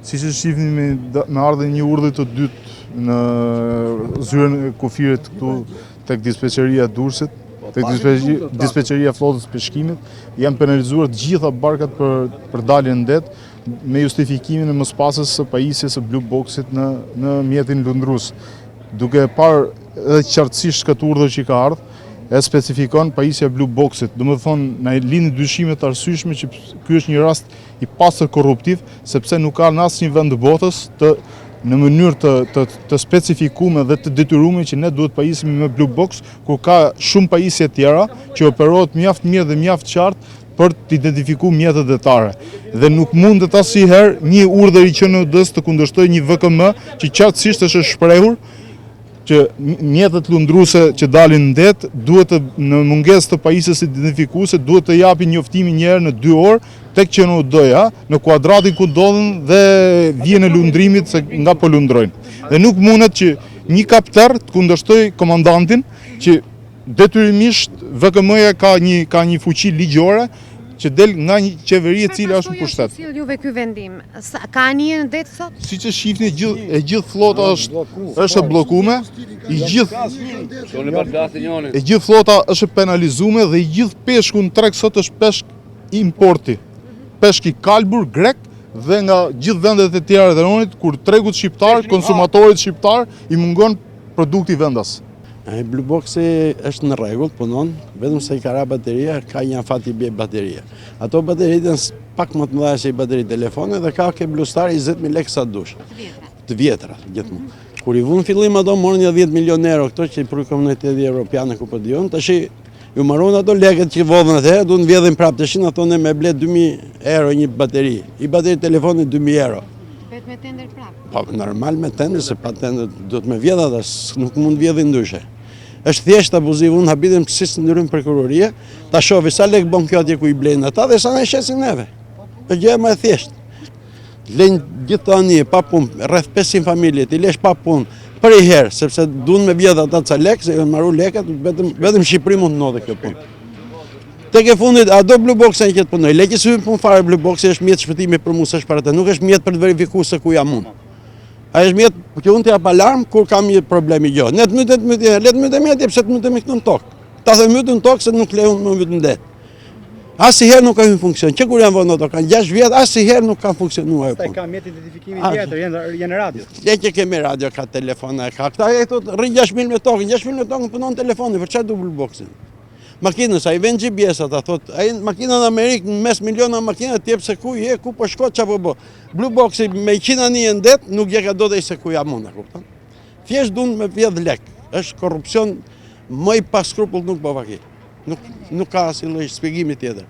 Siç e shihni me, me ardhjen e një urdhri të dytë në zyrën e kufirit këtu tek dispeçeria e Durrësit, tek dispeçeria e flotës peshkimit, janë penalizuar të gjitha barkat për për daljen në det me justifikimin e mospasjes së pajisjes së blue boxit në në mjetin lundrues. Duke e parë edhe qartësisht këtë urdhër që ka ardhur, e specifikon pajisja e blue boxit. Domethënë, na lindin dyshime të arsyeshme që ky është një rast i pastër korruptiv, sepse nuk ka në asnjë vend të botës të në mënyrë të, të, të specifikume dhe të detyrume që ne duhet pajisemi me blue box, kur ka shumë pajisje tjera që operohet mjaft mirë dhe mjaft qartë për të identifiku mjetet detare. Dhe nuk mundet asnjëherë një urdhër i QNUD-s të kundërshtojë një VKM që qartësisht është shprehur që mjetet lundruese që dalin në det duhet të në mungesë të pajisjes identifikuese duhet të japin njoftimin një herë në 2 orë tek QNUD-ja në kuadratin ku ndodhen dhe vijën e lundrimit se nga po lundrojnë. Dhe nuk mundet që një kapter të kundërshtojë komandantin që detyrimisht VKM-ja ka një ka një fuqi ligjore që del nga një qeveri e cila është në pushtet. Çfarë sjell juve ky vendim? Ka anije në det sot? Siç e shihni, gjithë e gjithë flota është është e bllokume, i gjithë e gjithë flota është e penalizume dhe i gjithë peshku në treg sot është peshk importi. Peshk i kalbur grek dhe nga gjithë vendet e tjera të rajonit kur tregut shqiptar, konsumatorit shqiptar i mungon produkti vendas. Ai blue boxi është në rregull, punon, vetëm se i ka ra bateria, ka një afat i bie bateria. Ato bateritë janë pak më të mëdha se i bateri telefoni dhe ka ke Blue Star 20000 lekë sa dush. Të vjetra, gjithmonë. Kur i vunë fillim ato morën një 10 milion euro këto që i pru komuniteti evropian e ku po di unë, tash ju marrun ato lekët që vodhën atëherë, duan vjedhin prapë tash na thonë me ble 2000 euro një bateri. I bateri telefoni 2000 euro. Bëhet me tender prapë. Po, normal me tender, se pa tender duhet me vjedh ata, nuk mund të vjedhin ndryshe. Është thjesht abuziv, unë habitem pse s'ndërhyn prokuroria, ta shohë sa lek bën kjo atje ku i blejnë ata dhe sa na shesin neve. Është gjëja më e thjeshtë. Lejnë gjithë ato anije pa punë, rreth 500 familje, t'i lesh pa punë për i herë, sepse duan me vjedh ata ca lekë, se janë marru lekët, vetëm vetëm Shqipëri mund të ndodhë kjo punë. Tek e fundit, a do blue box që të punoj? Le që s'hyn punë fare blue box është mjet shpëtimi për mua s'është për atë, nuk është mjet për të verifikuar se ku jam unë. Ai është mjet që unë të jap alarm kur kam një problem i gjë. Ne të mytet mytet, le të mytemi atje pse të mytemi këtu në tokë. Ta të mytën në tokë se nuk lejon më myt në det. Asnjëherë nuk ka hyrë në funksion. Që kur janë vënë ato kanë 6 vjet, asnjëherë nuk ka funksionuar ajo punë. Ka mjet identifikimi tjetër, janë janë radio. Le që kemi radio, ka telefona, ka këta e këtu rri 6 mil me tokën, 6 mil me tokën punon telefoni, për çfarë do blue boxin? Makinës, ai vën GPS ata thot, ai makina në Amerikë në mes miliona makina të jep se ku je, ku po shkon, çfarë po bë. Blue boxi me 100 anije në det, nuk e ka dot ai se ku jam unë, kupton? Thjesht duan me vjedh lek. Është korrupsion më i paskrupullt nuk bë vaki. Nuk nuk ka asnjë lloj shpjegimi tjetër.